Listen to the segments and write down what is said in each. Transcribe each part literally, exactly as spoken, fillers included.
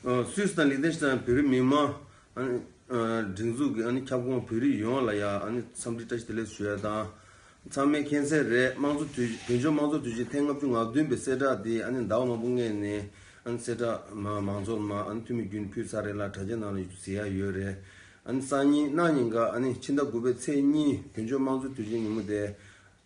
སུད་སི་དང་ལིག་ཏེན་ཤི་ཏན་བོད་རིགས་མི་མང་ཨ་ནི་སྒྲིག་འཛུགས་ཀྱི་ཨ་ནི་ཁྱབ་ཁོངས་བོད་རིགས་ཡོངས་ལ་ཡ་ཨ་ནི་འཚམས་འདྲི་བཀྲ་ཤིས་བདེ་ལེགས་ཞུ་ཡ་དང་། ཚང་མས་མཁྱེན་གསལ་རེད། དམངས་གཙོ་དུས་བོད་ལྗོངས་དམངས་གཙོ་དུས་ཆེན་ཐེངས་ལྔ་བཅུ་ང་བདུན་པའི་གསལ་བསྒྲགས་འདི་ཨ་ནི་ཟླ་བ་མང་པོ་སྔོན་ནས་ཨ་ནི་གསལ་བསྒྲགས་མ་མང་ཚོགས་མ་ཨ་ནི་འཐུས་མི་བརྒྱུད་ནས་ཕུལ་ཚར་རེད་ལ་དྲ་རྒྱ་ནང་ལ་གཟིགས་ཡ་ཡོད་རེད། ཨ་ནི་སང་ཉིན་གནངས་ཉིན་ཀ་ཨ་ནི་ཕྱི་ཟླ་དགུ་པའི་ཚེས་གཉིས་བོད་ལྗོངས་དམངས་གཙོ་དུས་ཆེན་ཉིན་མོ་དེ།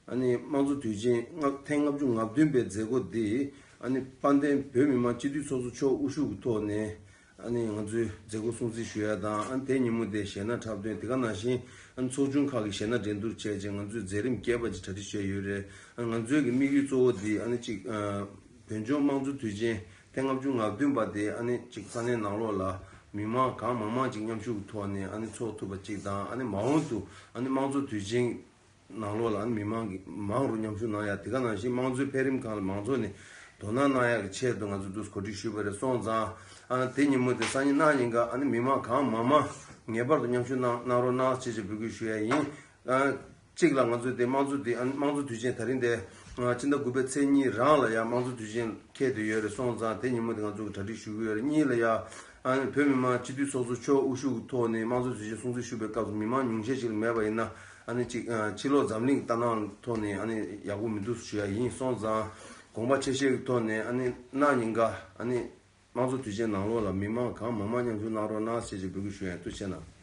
ཨ་ནི་དམངས་གཙོ་དུས་ཆེན་ལྔ་ཐེངས་ལྔ་བཅུ་ང་བདུན་པའི་མཛད་སྒོ་འདི་ཨ་ནི་དཔལ་ལྡན་བོད་མི་མང་སྤྱི་འཐུས་ཚོགས་གཙོ་མཆོག་དབུ་བཞུགས་ཀྱི་ཐོག་ནས་ཨ་ནི་ང་ཚོའི་མཛད་སྒོ་སྲུང་བརྩི་ཞུ་ཡ་དང་། ཨ་ནི་དེ་ཉིན་མོ་དེ་གཞས་སྣ་འཁྲབ་སྟོན་དེ་ག་ནང་བཞིན་ཨ་ནི་ཚོགས་ཆུང་ཁག་གི་གཞས་སྣ་འགྲན་བསྡུར་བྱས་རྗེས་ང་ཚོས་མཛད་རིམ་རྒྱས་པ་ཅིག་གྲ་སྒྲིག་བྱས་ཡོད་རེད། ཨ་ང་ཚོའི་གི་དམིགས་ཡུལ་གཙོ་བོ་འདི་ཨ་ནི་གཅིག་ཨ་བོད་ལྗོངས་དམངས་གཙོ་དུས་ཆེན་ཐེངས་ལྔ་བཅུ་ང་བདུན་པ་དེ་ཨ་ནི་གཅིག་ས་གནས་ནང་ལོགས་ལ་མི་མང་གང་མང་མང་ཅིག་མཉམ་ཞུགས་ཀྱི་ཐོག་ནས་ཨ་ནི་ཚོགས་ཐུབ་པ་ཅིག་དང་། ཨ་ནི་མ་འོངས་དུ་ཨ་ནི་དམངས་གཙོ་དུས་ཆེན་ནང་ལོགས་ལ་ཨ་ནི་མི་མང་གི་མང་རུ་མཉམ་ཞུགས་གནང་ཡ། དེ་ག་ནང་བཞིན་དམངས་གཙོའི་འཕེལ་རིམ་སྒང་ལ་མང་ཚོགས་ནས་དོ་སྣང་གནང་ཡ་གི་ཆེད་དུ་ང་ཚོས་འདུག་གོ་སྒྲིག་ཞུས་པ་རེད། སོང་ཙང་ཨ་ནི་དེ་ཉིན་མོ་དེ་སང་ཉིན་གནངས་ཉིན་ཀ་ཨ་ནི་མི་མང་གང་མང་མང་ངེས་པར་དུ་མཉམ་ཞུགས་གནང་གནང་རོགས་གནང་ཞེས་ཅིག་འབོད་སྐུལ་ཞུ་ཡ་ཡིན། ཨ་གཅིག་ལ་ང་ཚོས་དེ་དམངས་གཙོ་དེ་ཨ་ནི་དམངས་གཙོ་དུས་ཆེན་དེ་རིང་དེ་ཨ་ཕྱི་ཟླ་དགུ་པའི་ཚེས་གཉིས་རང་ལ་ཡ་དམངས་གཙོ་དུས་ཆེན་འཁེལ་བསྡད་ཡོད་རེད། སོང་ཙང་དེ་ཉིན་མོ་དེ་ང་ཚོ་གི་གྲ་སྒྲིག་ཞུ་གི་ཡོད་རེད། གཉིས་ལ་ཡ་ཨ་ནི་བོད་མི་མང་སྤྱི་འཐུས་ཚོགས་གཙོ་མཆོག་དབུ་བཞུགས་ཀྱི་ཐོག་ནས་དམངས་གཙོ་དུས་ཆེན་སྲུང་བརྩི་ཞུ་བའི་སྐབས་སུ་མི་མང་ཉུང་ཤས་ཤིག་ལ་མེད་པ་ཡིན་ན་ཨ་ནི་གཅིག་ཨ་ཕྱི་ལོགས་འཛམ་གླིང་གི་ལྟ་སྟངས་ཐོག་ནས་ཨ་ནི་ཡག་པོ་མི་འདུག་ཞུ་ཡ་ཡིན། སོང་ཙང་དགོངས་པ་ཆེ་བཞེས་ཀྱི་ཐོག་ནས་ཨ་ནི་གནངས་ཉིན་ཀ་ཨ་ནི་དམངས་གཙོ་དུས་ཆེན་ནང་ལོགས་ལ་མི་མང་གང་མང་མང་མཉམ་ཞུགས་གནང་རོགས་གནང་ཞེས་ཅིག་འབོད་སྐུལ་ཞུ་ཡ་ཡིན། ཐུགས་རྗེ་གནང་།